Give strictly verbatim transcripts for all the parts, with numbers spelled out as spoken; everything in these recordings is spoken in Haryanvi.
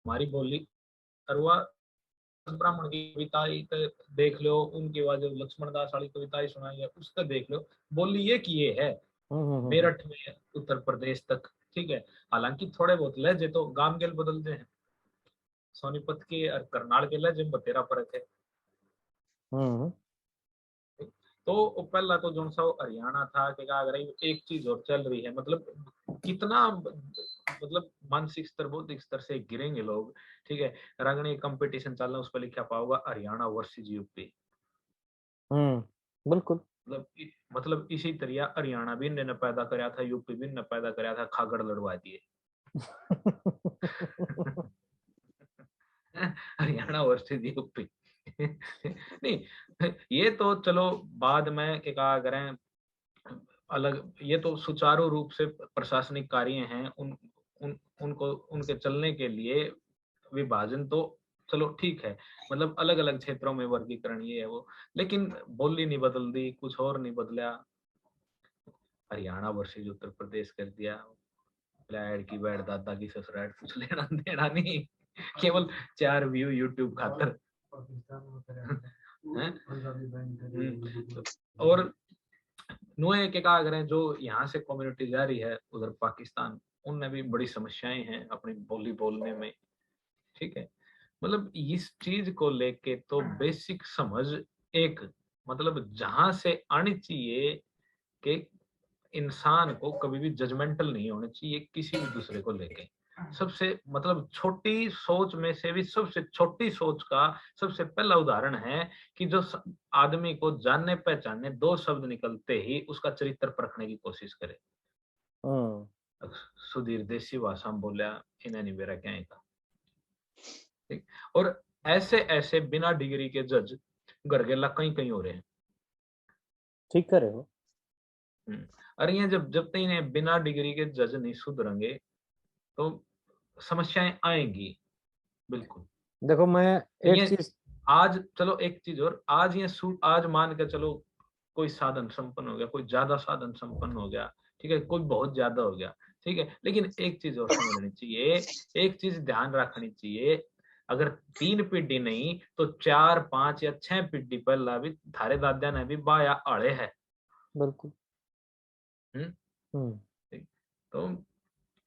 हमारी बोली, और वह ब्राह्मण की कविता ही तो देख लो, उनके बाद जो लक्ष्मण दास वाली कविता ही सुनाई है, उसका देख लो, बोली ये की ये है। हम्म, हम्म, हम्म। मेरठ में उत्तर प्रदेश तक, ठीक है। हालांकि थोड़े बहुत लहजे तो गांव गेल बदलते हैं, सोनीपत के और करनाल के लहजे में बतेरा फर्क है। हम्म। तो वो पहला तो जोन सा वो हरियाणा था कि क्या अगर एक चीज और चल रही है, मतलब कितना, मतलब मानसिक स्तर, बौद्धिक स्तर से गिरेंगे लोग, ठीक है। रंगनी कंपटीशन चल रहा, उस पर लिखा पाओगा हरियाणा वर्सेस यूपी। हम्म, बिल्कुल। मतलब इ-, मतलब इसी तरह हरियाणा भी इनने पैदा करया था, यूपी भी इनने पैदा करया था, खागड़ लड़वा दिए। Haryana versus UP. नहीं, ये तो चलो बाद में क्या करें, अलग, ये तो सुचारू रूप से प्रशासनिक कार्य हैं, उन, उन, उनको, उनके चलने के लिए विभाजन तो चलो ठीक है, मतलब अलग अलग क्षेत्रों में वर्गीकरण ये है वो, लेकिन बोली नहीं बदल दी, कुछ और नहीं बदला। हरियाणा वर्सेस उत्तर प्रदेश कर दिया। लैड की बैठ, दादा की ससुराल, कुछ लेना देना नहीं, केवल चार व्यू YouTube खातर। हैं? हम्म। और नुए के कहा करें, जो यहाँ से कम्युनिटी जा रही है उधर पाकिस्तान, उनमें भी बड़ी समस्याएं हैं अपनी बोली बोलने में, ठीक है। मतलब इस चीज को लेके तो बेसिक समझ एक, मतलब जहां से आनी चाहिए कि इंसान को कभी भी जजमेंटल नहीं होना चाहिए किसी भी दूसरे को लेके। सबसे, मतलब छोटी सोच में से भी सबसे छोटी सोच का सबसे पहला उदाहरण है कि जो स-, आदमी को जानने पहचानने दो शब्द निकलते ही उसका चरित्र परखने की कोशिश करे। हम्म। सुधीर देसी भाषा में बोलिया, इन्हें नहीं बेरा क्या था, ठीक। और ऐसे ऐसे बिना डिग्री के जज घर गेला कहीं कहीं हो रहे हैं। ठीक करे हो। हम्म। अरे ये जब, जब तक इन्हें बिना डिग्री के जज नहीं सुधरेंगे तो समस्याएं आएंगी। बिल्कुल। देखो, मैं एक ये चीज आज, चलो एक चीज और, आज ये सु-, आज मान के चलो कोई साधन संपन्न हो गया, कोई ज्यादा साधन संपन्न हो गया, ठीक है, कोई बहुत ज्यादा हो गया, ठीक है, लेकिन एक चीज और समझनी चाहिए, एक चीज ध्यान रखनी चाहिए, अगर तीन पीढ़ी नहीं तो चार, पांच या छह पीढ़ी पहला भी थारे दादा ने भी बाया आले है। बिल्कुल। हम्म? हम्म। तो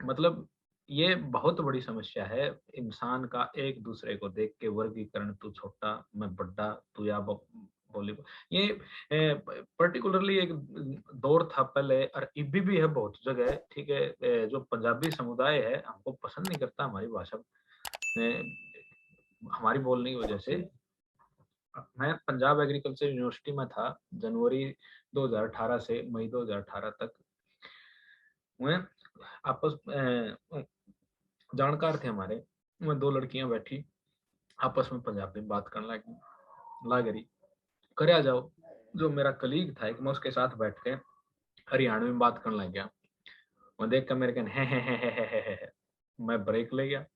मतलब ये बहुत बड़ी समस्या है इंसान का, एक दूसरे को देख के वर्गीकरण, तू छोटा, मैं बड़ा, तू या ब-, बोली। ये पर्टिकुलरली एक दौर था पहले, और इबी भी है बहुत जगह, ठीक है, ए, जो पंजाबी समुदाय है हमको पसंद नहीं करता, हमारी भाषा, ए, हमारी बोलने की वजह से। मैं पंजाब एग्रीकल्चर यूनिवर्सिटी में था जनवरी दो हज़ार अठारह से मई दो हज़ार अठारह तक। वह आपस, अ, जानकार थे हमारे, वह दो लड़कियां बैठी, आपस में पंजाबी में बात करने लगी, लाग रही। करया जाओ, जो मेरा कलीग था एक, मैं उसके साथ बैठ के हरियाणवी में बात करने लग गया। वह देख के मेरे कहने, "है, है, है।" मैं ब्रेक ले गया।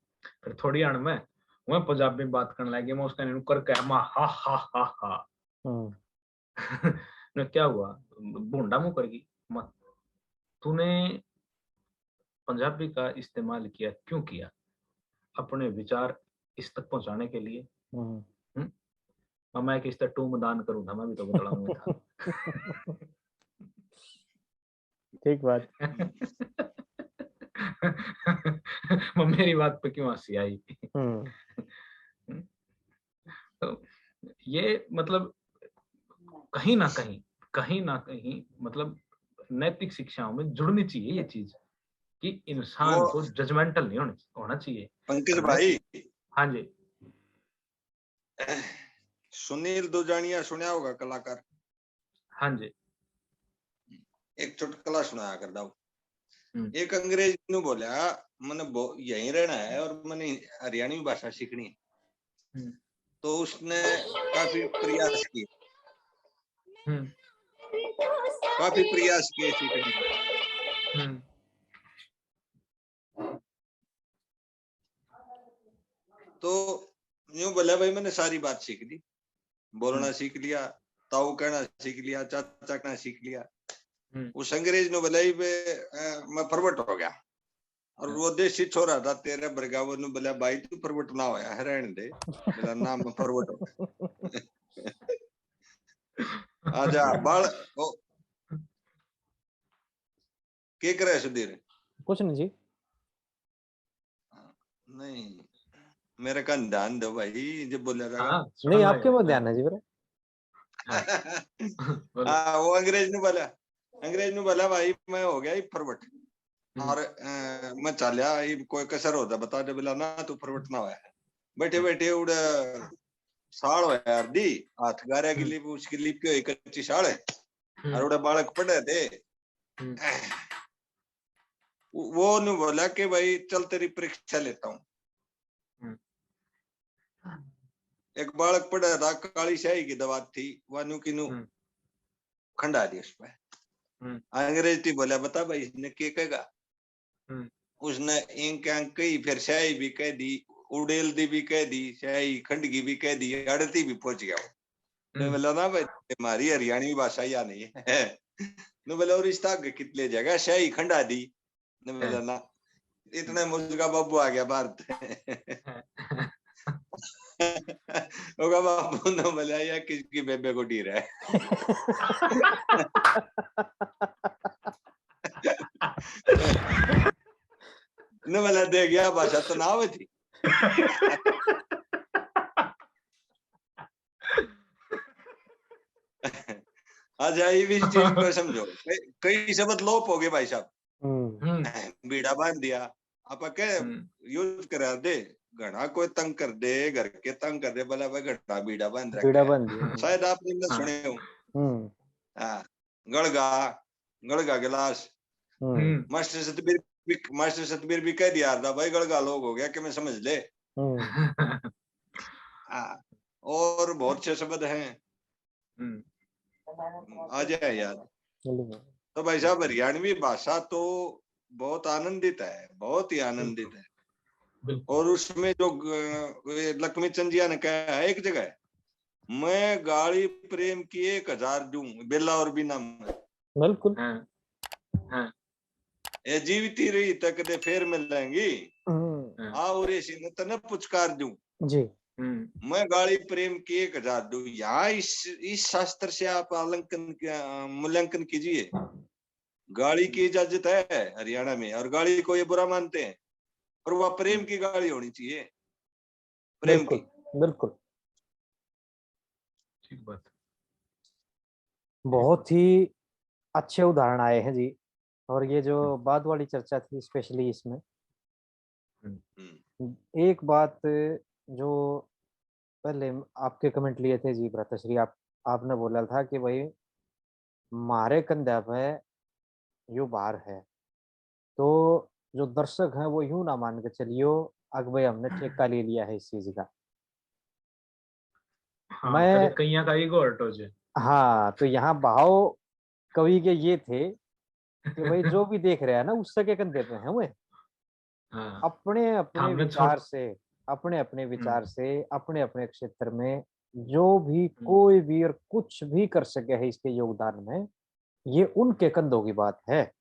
फिर थोड़ी आड़ में वह पंजाबी में बात करने लग गया। मैं उसका न्यू करके, "मैं हा, हा, हा, हा।" हम्म। मैं, "क्या हुआ?" भूंडा मुंह कर गई। मत, तूने पंजाबी का इस्तेमाल किया, क्यों किया? अपने विचार इस तक पहुंचाने के लिए। हम्म। हम्म? और मैं किस तरह टूम दान करूं था, मैं भी तो बदला में था। ठीक बात। मैं, मेरी बात पे क्यों हंसी आई? हम्म। तो ये मतलब कहीं ना कहीं, कहीं ना कहीं मतलब नैतिक शिक्षाओं में जुड़नी चाहिए ये चीज कि इंसान वो को जजमेंटल नहीं होना, होना चाहिए। पंकज और भाई, हाँ जी। सुनील दुजानिया सुनया होगा, कलाकार। हाँ जी। एक चुटकुला सुनाया कर दो। हम्म। एक अंग्रेज नु बोला, "मैंने बो-, यहीं रहना है और मैंने हरियाणवी भाषा सीखनी है।" हम्म। तो उसने काफी प्रयास किए, हम्म। काफी प्रयास किए सीखने के। हम्म। तो यूं बोला, "भाई, मैंने सारी बात सीख ली, बोलना हम्म। सीख लिया, ताऊ कहना सीख लिया, चाचा कहना सीख लिया।" हम्म। उस अंग्रेज ने बोला, "भाई, अ, मैं प्रगट हो गया, और वो देसी छोरा था तेरे बरगा, वो नु बोला, "भाई तू प्रवट ना होया है, रहन दे।" बोला, "ना मैं प्रवट हो।" आजा बाल। ओ, के करे सुधीर? कुछ नहीं जी। नहीं, मेरे का ध्यान दो भाई, जब बोला था। हाँ, नहीं, आपके में ध्यान है जी मेरा। हाँ। बोलो। हाँ, वो अंग्रेज ने बोला, अंग्रेज ने बोला, "भाई मैं हो गया ही प्रवट।" हम्म। और अ, मैं चाल्या, इब कोई कसर होता बता दे। बोला, "ना तू प्रवट ना होया है।" बैठे बैठे उड़े साल होया यार दी, हाथ गारा की लिप, उसकी लिप की हुई कच्ची साल है। हम्म। और उड़े बालक पढ़े थे। हम्म। वो नु बोला कि, "भाई चल तेरी परीक्षा लेता हूँ।" हम्म। एक बालक पढ़े था, काली स्याही की दवात थी, वा नु की नु हम्म। खंडा दी उस पे। हम्म। अंग्रेज थी बोला, "बता भाई इसने के कहेगा?" हम्म। उसने इंक आंक कही, फिर स्याही भी कह दी, उड़ेल दी भी कह दी, स्याही खंडगी भी कह दी, अड़ती भी पहुंच गया वो। मैं हम्म। बोला, "ना भाई, हमारी हरियाणवी भाषा या नहीं है।" ने बोला, "और इसका आगे कितले जगह स्याही खंडा दी?" ने बोला, हाँ। "ना।" इतने में उसका बाबू आ गया बाहर। हाँ। उसका बाबू ने बोला, "या किसकी बेबे को ढीर है?" ने बोला, "देख, या भाषा तो ना आवे थी।" अच्छा, ये भी इस चीज को समझो, कई, कई शब्द लोप हो गए भाई साहब। हम्म। हम्म। बीड़ा बांध दिया, आप कह हम्म। यूज करा दे, घना कोई तंग कर दे, घर के तंग कर दे, बोला, "भाई, घना बीड़ा बांध रखा बीड़ा है।" बांध दिया। शायद आपने ना हाँ। सुने हो। हम्म। हाँ, गलगा, गलगा गिलास। हम्म। हम्म। मास्टर सतबीर भी, मास्टर सतबीर भी कह दिया था, "भाई, गलगा लोग हो गया, कि मैं समझ ले।" हम्म। हाँ, और बहुत से शब्द हैं। हम्म। आ जाए याद। बिल्कुल। तो भाई साहब, हरियाणवी भाषा तो बहुत आनंदित है, बहुत ही आनंदित बिल्कुल। है। बिल्कुल। और उसमें जो ग-, ये लक्ष्मी चंद जी ने कहा है एक जगह, "मैं गाली प्रेम की एक हजार दूं, बेला और बिना में।" बिल्कुल। हाँ, हाँ। ए जीवती रही तक दे फेर मिलेंगी। हम्म। हाँ। आ और ऐसी न तने पुचकार दूं। जी। हम्म। मैं गाली प्रेम की एक हजार दूं। यहाँ इस, इस शास्त्र से आप आलंकन के, अ, मूल्यांकन कीजिए। गाली की इजाजत है हरियाणा में, और गाली को ये बुरा मानते हैं, पर वह प्रेम हम्म। की गाली होनी चाहिए, प्रेम बिल्कुल, की। बिल्कुल। ठीक बात। बहुत ही अच्छे उदाहरण आए हैं जी। और ये जो हम्म। बाद वाली चर्चा थी, specially इसमें हम्म। हम्म। एक बात जो पहले आपके comment लिए थे जी भ्राताश्री, आप, आपने बोला था कि भाई, म्हारे कंधा पे यो भार है, तो जो दर्शक हैं, वो यूं ना मान के चलियो, "अक भाई, हमने ठेका ले लिया है इस चीज का।" हाँ, मैं कईयां का ego hurt हो जाए। हाँ, तो यहाँ भाव कवि के ये थे कि भाई, जो भी देख रहा है ना, उससे के कंधे पे हैं वे। हाँ। अपने अपने विचार से, अपने अपने हम्म। विचार से, अपने अपने क्षेत्र में जो भी हम्म। कोई भी और कुछ भी कर सके है इसके योगदान में, ये उनके कंधों की बात है।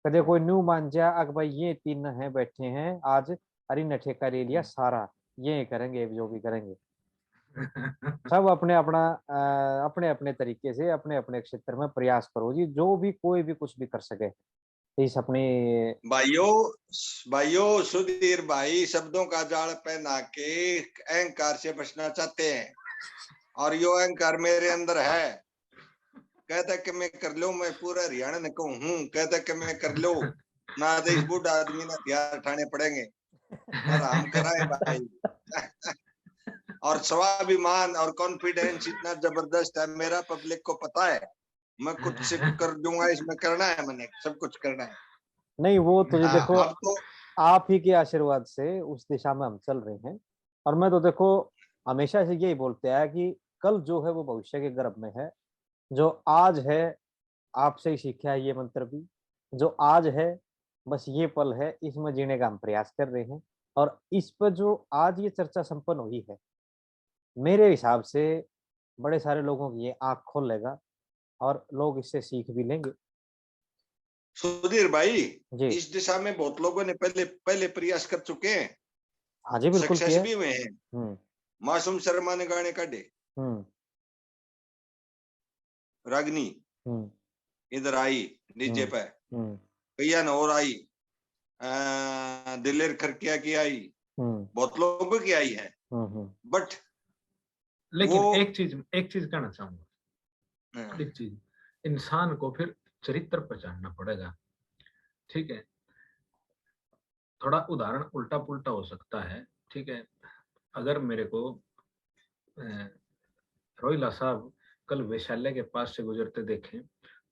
कदे कोई न्यू मान जा, "अक भाई, ये तीन हैं, बैठे हैं आज, अरे ने ठेका ले लिया हम्म। सारा, ये करेंगे, जो भी करेंगे।" सब अपने अपना, अ, अपने अपने तरीके से, अपने अपने क्षेत्र में प्रयास करो जी, जो भी कोई भी कुछ भी कर सके। इस अपनी भाइयों, भाइयों, सुधीर भाई शब्दों का जाल पहना के अहंकार से बचना चाहते हैं, और यो अहंकार मेरे अंदर है। कहता कि मैं कर लूं, मैं पूरा हरियाणा ने कहूं हूं, कहता कि मैं कर लूं। ना तो इस बूढ़ा आदमी ने हथियार उठाने पड़ेंगे, आराम कराए भाई। और स्वाभिमान और confidence इतना जबरदस्त है मेरा, public को पता है। मैं कुछ कर दूंगा, इसमें करना है, मैंने सब कुछ करना है। नहीं, वो तो ये हाँ, देखो, अब तो आप ही के आशीर्वाद से उस दिशा में हम चल रहे हैं। और मैं तो देखो, हमेशा से यही बोलते आया कि कल जो है वो भविष्य के गर्भ में है, जो आज है आपसे ही सीखा है ये मंत्र भी, जो आज है बस ये पल है, इसमें जीने का हम प्रयास कर रहे हैं। और इस पर जो आज ये चर्चा संपन्न हुई है, मेरे हिसाब से बड़े सारे लोगों की ये आंख खोलेगा और लोग इससे सीख भी लेंगे। सुधीर भाई, जी। इस दिशा में बहुत लोगों ने पहले, पहले प्रयास कर चुके हैं, हाँ जी, बिल्कुल सक्सेस किया। भी हुए हैं। हम्म। मासूम शर्मा ने गाने काढे, हम्म। रागनी हम्म। इधर आई डीजे हम्म। पे, हम्म। कईया ने और आई, अ, दिलेर खरकिया की आई, हम्म। बहुत लोगों की आई है, हम्म, हम्म। But लेकिन वो एक चीज, एक चीज कहना चाहूंगा, हाँ। एक चीज, इंसान को फिर चरित्र पहचानना पड़ेगा, ठीक है? थोड़ा उदाहरण उल्टा पुल्टा हो सकता है, ठीक है? अगर मेरे को, अ, रोहिला साहब कल वैशाल्या के पास से गुजरते देखें,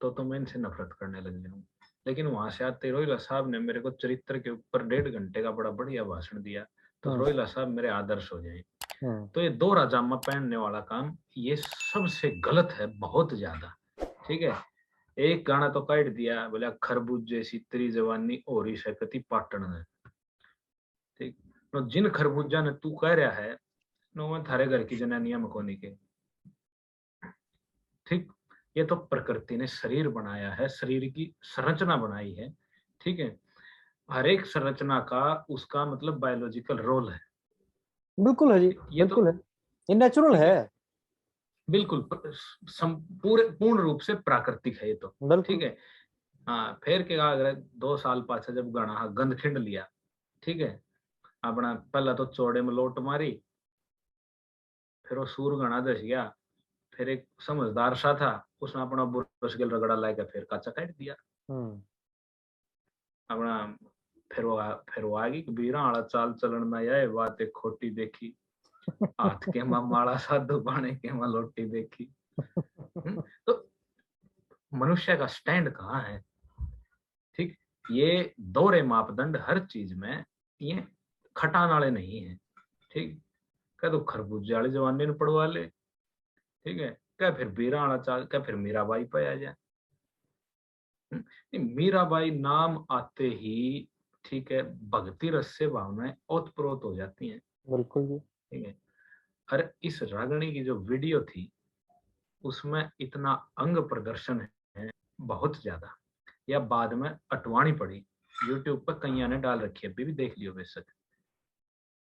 तो, तो मैं इनसे नफरत करने लग जाऊं। लेकिन वहां से आते रोहिला साहब ने मेरे को चरित्र के ऊपर डेढ़ घंटे का बड़ा बढ़िया भाषण दिया, तो हम्म। रोहिला साहब मेरे आदर्श हो जाए। हम्म। तो ये दोहरा जामा पहनने वाला काम, ये सबसे गलत है, बहुत ज्यादा, ठीक है? एक गाना तो काट दिया, बोला, "खरबूजे सी तेरी जवानी, हो रही सकती पाटन में।" ठीक, तो जिन खरबूजा ने तू कह रहा है, नो मैं थारे घर की जनानियां में कोनी के। ठीक, ये तो प्रकृति ने शरीर बनाया है, शरीर की संरचना बनाई है, ठीक है? हर एक संरचना का, उसका मतलब बायोलॉजिकल रोल है। बिल्कुल है जी, ये तो बिल्कुल है, ये नेचुरल है। बिल्कुल, प-, सम-, पूरे, पूर्ण रूप से प्राकृतिक है ये तो। बिल्कुल। ठीक है। हाँ, फिर के अगर दो साल पाछे जब गाना हा गंद खिंड लिया, ठीक है, अपना पहला तो चौड़े में लोट मारी, फिर वो सूर घना धस गया, फिर एक समझदार सा था, उसने अपना बुरस गेल रगड़ा लाके फिर काचा काट दिया। हम्म। अपना फिर वो आ-, फिर वो आ गई, "कबीरा आला चाल चलन ना, या बात एक खोटी देखी, हाथ के मां माला साधु बाणे के मां लोटी देखी।" हम्म, तो मनुष्य का स्टैंड कहाँ है? ठीक, ये दोहरे मापदंड हर चीज में, ये खटान वाले नहीं है। ठीक, कह दो खरबूजे वाली जवानी ने पड़वा ले, ठीक है, कह फिर बीरा वाला चाल, कह फिर मीराबाई पे आ जाए। हम्म, नहीं, मीराबाई नाम आते ही, ठीक है, भक्ति रस से भावनाएं ओतप्रोत हो जाती हैं। बिल्कुल जी। ठीक है, और इस रागनी की जो वीडियो थी, उसमें इतना अंग प्रदर्शन है, बहुत ज्यादा, या बाद में अटवानी पड़ी। YouTube पर कईया ने डाल रखी है, अभी भी देख लियो बेशक।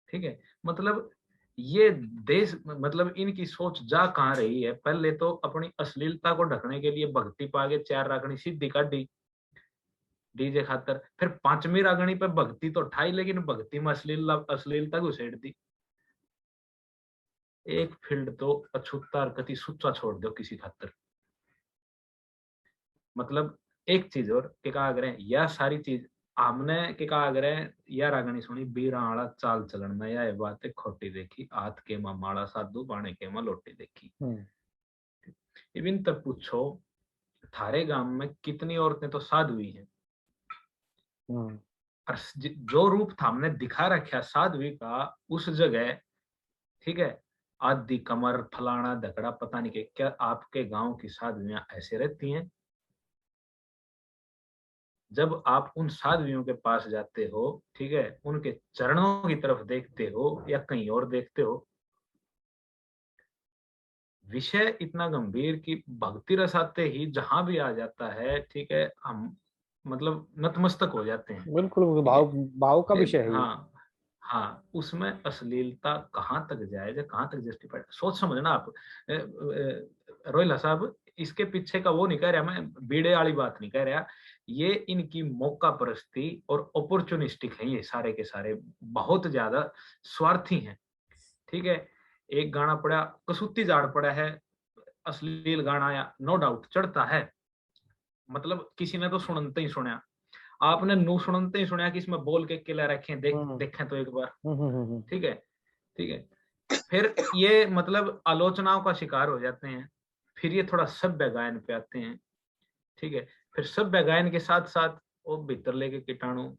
ठीक है, मतलब ये देश, मतलब इनकी सोच जा कहाँ रही है। पहले तो अपनी अश्लीलता को ढकने के लिए भक्ति पा के चार रागनी सीधी काढ़ी डीजे खातर, फिर पांचवी रागनी पे भक्ति तो ठाई, लेकिन भक्ति में अश्लील, अश्लीलता घुसेड़ दी। एक फील्ड तो अछूता और कति सुच्चा छोड़ दो किसी खातर। मतलब एक चीज और के कहा करें, या सारी चीज हमने के कहा करें, या रागनी सुनी, बीरा आला चाल चलन में या बात खोटी देखी, हाथ के मां माला साधु, बाणे के मां लोटी देखी। हम्म। इब इनते पूछो, थारे गांव में कितनी औरतें तो साध्वी हैं। हम्म। और स-, ज-, जो रूप थामने दिखा रखा साध्वी का, उस जगह, ठीक है, आधी कमर, फलाना, धकड़ा, पता नहीं के क्या, आपके गांव की साध्वियां ऐसे रहती हैं? जब आप उन साध्वियों के पास जाते हो, ठीक है, उनके चरणों की तरफ देखते हो या कहीं और देखते हो, विषय इतना गंभीर कि भक्ति रस आते ही जहां भी आ जाता है, ठीक है, हम मतलब नतमस्तक हो जाते हैं। बिल्कुल, वो ठीक है? भाव, भाव का फिर, विषय है ये। हाँ, हाँ, उसमें अश्लीलता कहाँ तक जायज है, कहाँ तक जस्टिफाइड, सोच समझना आप। अ, अ, रोहिला साहब, इसके पीछे का वो नहीं कह रहा मैं, बीड़े वाली बात नहीं कह रहा, ये इनकी मौका परस्ती और अपॉर्चुनिस्टिक है, ये सारे के सारे बहुत ज्यादा स्वार्थी हैं। ठीक है, एक गाना पड़ा, कसूती झाड़ पड़ा है, अश्लील गाना आया, नो डाउट चढ़ता है, मतलब किसी ने तो सुनते ही सुनया, आपने नू सुनते ही सुनया कि इसमें बोल के किला रखे, देख, हम्म। देखें तो एक बार, हम्म, हम्म, हम्म। ठीक है, ठीक है। फिर ये मतलब आलोचनाओं का शिकार हो जाते हैं, फिर ये थोड़ा सभ्य गायन पे आते हैं, ठीक है। फिर सभ्य गायन के साथ साथ वो भीतर लेके कीटाणु,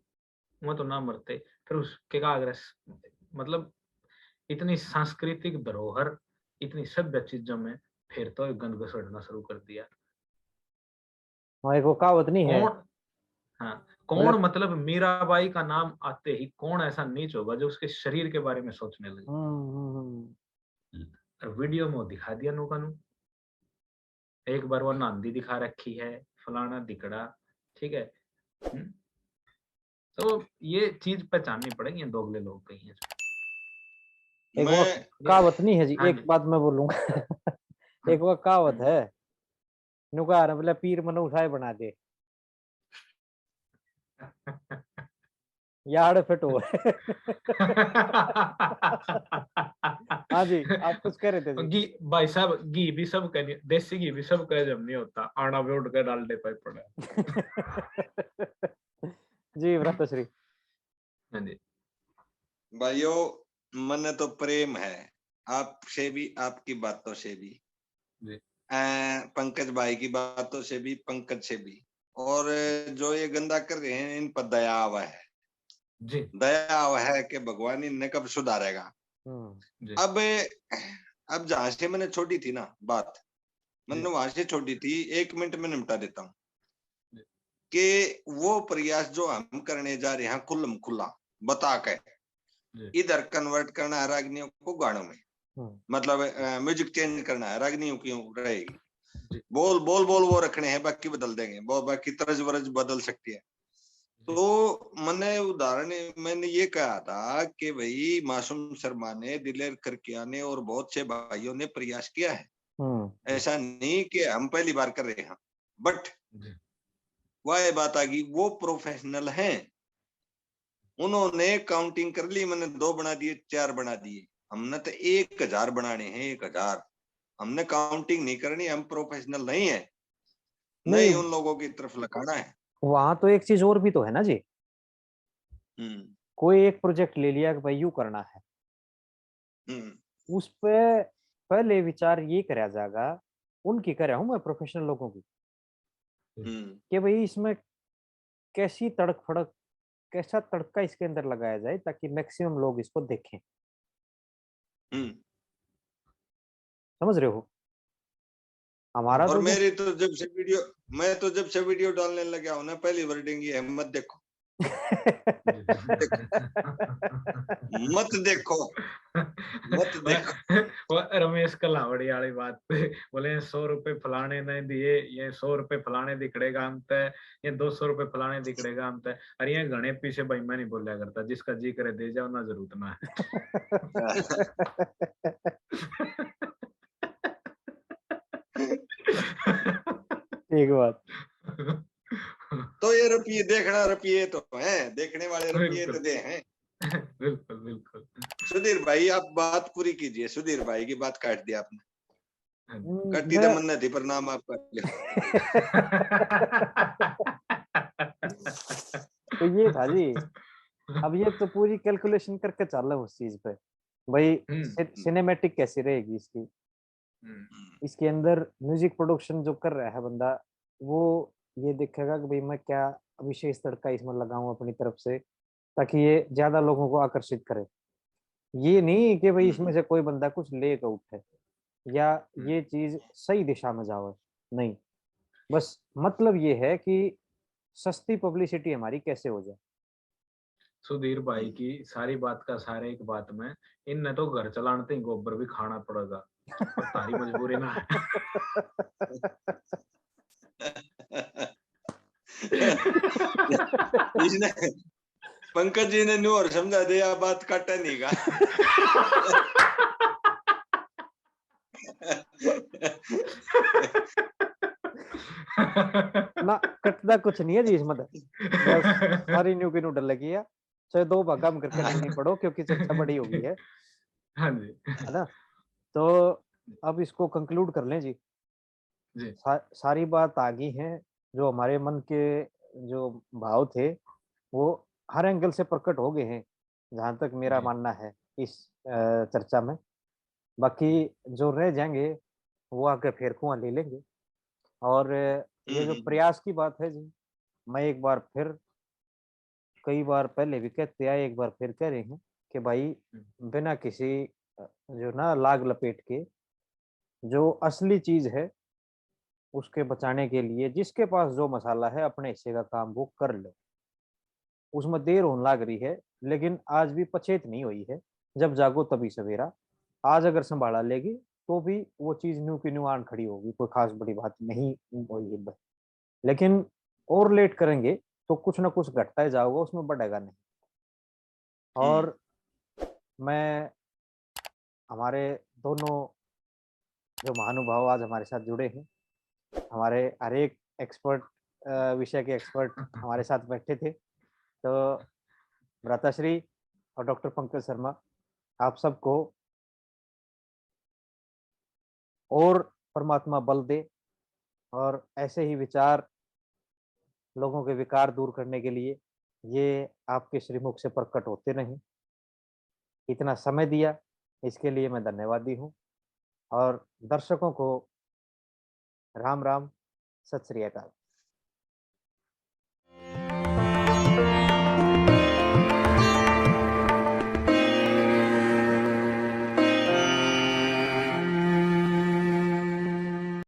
वो तो ना मरते। फिर उसके का अगर स-, मतलब इतनी सांस्कृतिक धरोहर, इतनी सभ्य चीजों में फिर तो गंद घुसड़ना शुरू कर दिया। हाँ, एक वो कहावत नहीं है। कौन, हाँ, कौन मतलब मतलब मीराबाई का नाम आते ही कौन ऐसा नीच होगा जो उसके शरीर के बारे में सोचने लगे? हम्म, हम्म, हम्म। और वीडियो में वो दिखा दिया नू का नू, एक बार वो नांदी दिखा रखी है, फलाना धिकड़ा, ठीक है। हम्म? तो ये चीज पहचाननी पड़ेगी, ये दोगले लोग कहीं हैं। एक वो मैं कहावत नहीं है जी, हाँ एक जी। बात मैं बोलूंगा। एक वो कहावत हम्म। है, नुका रहा बोला, "पीर मनो उठाए बना दे।" यार फिट हो। हाँ जी, आप कुछ कह रहे थे जी। घी, भाई साहब, घी भी सब का नहीं, देसी घी भी सब का हजम नहीं होता, आना भी उठ के डालडे पे पड़ा। जी, भ्राताश्री। हाँ जी। भाइयों, मन्ने तो प्रेम है आपसे भी, आपकी बातों से भी, जी। अ, पंकज भाई की बातों से भी, पंकज से भी, और जो ये गंदा कर रहे हैं, इन पर दया आवा है। जी। दया आवा है कि भगवान इनने कब सुधारेगा। हम्म। जी। अब, अब जहां से मैंने छोड़ी थी ना बात, मैंने जी। वहां से छोड़ी थी, एक मिनट में निपटा देता हूँ जी। कि वो प्रयास जो हम करने जा रहे हैं खुल्लम खुल्ला बता के, जी। इधर कन्वर्ट करना है रागनियों को गानों में, हम्म। मतलब, अ, म्यूजिक चेंज करना है, रागनियों की रहेगी। जी। बोल, बोल, बोल वो रखने हैं, बाकी बदल देंगे, वो बाकी तर्ज वर्ज बदल सकती है। जी। तो मैंने उदाहरण, मैंने ये कहा था कि भाई, मासूम शर्मा ने, दिलेर करकिया ने और बहुत से भाइयों ने प्रयास किया है। हम्म। ऐसा नहीं कि हम पहली बार कर रहे हैं, but जी। वह बात आ गई, वो प्रोफेशनल हैं, उन्होंने काउंटिंग कर ली, मैंने दो बना दिए, चार बना दिए, हमने तो एक हजार बनाने हैं, एक हजार। हमने काउंटिंग नहीं करनी, हम प्रोफेशनल नहीं है, नहीं। नहीं उन लोगों की तरफ लखाना है। वहां तो एक चीज और भी तो है ना जी, हम्म। कोई एक प्रोजेक्ट ले लिया कि भाई यूं करना है, हम्म। उस पे पहले विचार ये करया जाएगा, उनकी कर रहा हूं मैं, प्रोफेशनल लोगों की, हम्म। कि भाई इसमें कैसी तड़क फड़क, कैसा तड़का इसके अंदर लगाया जाए ताकि मैक्सिमम लोग इसको देखें। हम्म। समझ रहे हो? हमारा और तो जो मेरी तो जब से वीडियो, मैं तो जब से वीडियो डालने लगा हूं ना, पहली वर्डिंग ये है, "मत देखो।" मत देखो, मत वो, देखो। वो रमेश कलावड़ी वाली बात पे बोले, "सौ रुपए फलाने ने दिए, ये सौ रुपए फलाने दिखड़े गाम ते, ये दो सौ रुपए फलाने दिखड़े गाम ते।" अरे ये घणे पीछे भाई मैं नहीं बोल्या करता, जिसका जी करे दे जाओ ना, जरूरत ना है। ठीक बात। तो ये रुपये देखना, रुपये तो हैं, देखने वाले रुपये तो बिल्कुल। दे हैं। बिल्कुल, बिल्कुल। सुधीर भाई, आप बात पूरी कीजिए। सुधीर भाई की बात काट दी आपने। हाँ जी। हम्म, काटी तो मैं मन्ने थी, पर नाम आपका लिया। तो ये था जी, अब ये तो पूरी कैलकुलेशन करके चल रहे उस चीज पे, भाई, हम्म, सि-, हम्म। सिनेमैटिक कैसी रहेगी इसकी। हम्म। इसके अंदर म्यूजिक प्रोडक्शन जो कर रहा है बंदा, वो ये देखेगा कि भाई मैं क्या विशेष तड़का इसमें लगाऊं अपनी तरफ से, ताकि ये ज्यादा लोगों को आकर्षित करे। ये नहीं कि भाई हम्म। इसमें से कोई बंदा कुछ लेकर उठे या हम्म। ये चीज सही दिशा में जावे, नहीं। बस मतलब ये है कि सस्ती पब्लिसिटी हमारी कैसे हो जाए। सुधीर भाई हम्म। की सारी बात का सार एक बात में, इनने तो घर चलाने ते ही गोबर भी खाना पड़ेगा, पर थारी मजबूरी ना है। इसने, पंकज जी ने न्यू और समझा दे, या बात काटा नहीं गा। ना, कटदा कुछ नहीं है जी इसमें तो। बस सारी न्यू की न्यू डल लगी है। चाहे दो भागा में करके नहीं पड़ो, क्योंकि चर्चा बड़ी हो गई है। हाँ जी। है ना? तो अब इसको कंक्लूड कर लें जी। जी। सा-, सारी बात आ गई है। जो हमारे मन के जो भाव थे, वो हर एंगल से प्रकट हो गए हैं, जहाँ तक मेरा जी। मानना है इस, अ, चर्चा में। बाकी जो रह जाएंगे, वो आके फेर कुआं ले लेंगे। और ये हम्म, जो हम्म, हम्म। प्रयास की बात है जी, मैं एक बार फिर, कई बार पहले भी कहते आए, एक बार फिर कह रहे हैं कि भाई, हम्म। बिना किसी, अ, जो ना लाग लपेट के, जो असली चीज है, उसके बचाने के लिए जिसके पास जो मसाला है, अपने हिस्से का काम वो कर ले। उसमें देर होने लाग रही है, लेकिन आज भी पछेत नहीं हुई है। जब जागो तभी सवेरा। आज अगर संभाला लेगी, तो भी वो चीज न्यू की न्यू आन खड़ी होगी, कोई खास बड़ी बात नहीं हुई है। लेकिन और लेट करेंगे, तो कुछ ना कुछ घटता ही जाओगा, उसमें बढ़ेगा नहीं। और मैं हमारे दोनों जो महानुभाव आज हमारे साथ जुड़े हैं, हमारे हर एक एक्सपर्ट, विषय के एक्सपर्ट हमारे साथ बैठे थे, तो भ्राताश्री और डॉक्टर पंकज शर्मा, आप सबको और परमात्मा बल दे और ऐसे ही विचार, लोगों के विकार दूर करने के लिए ये आपके श्रीमुख से प्रकट होते रहें। इतना समय दिया, इसके लिए मैं धन्यवादी हूँ। और दर्शकों को राम राम, सत श्री अकाल।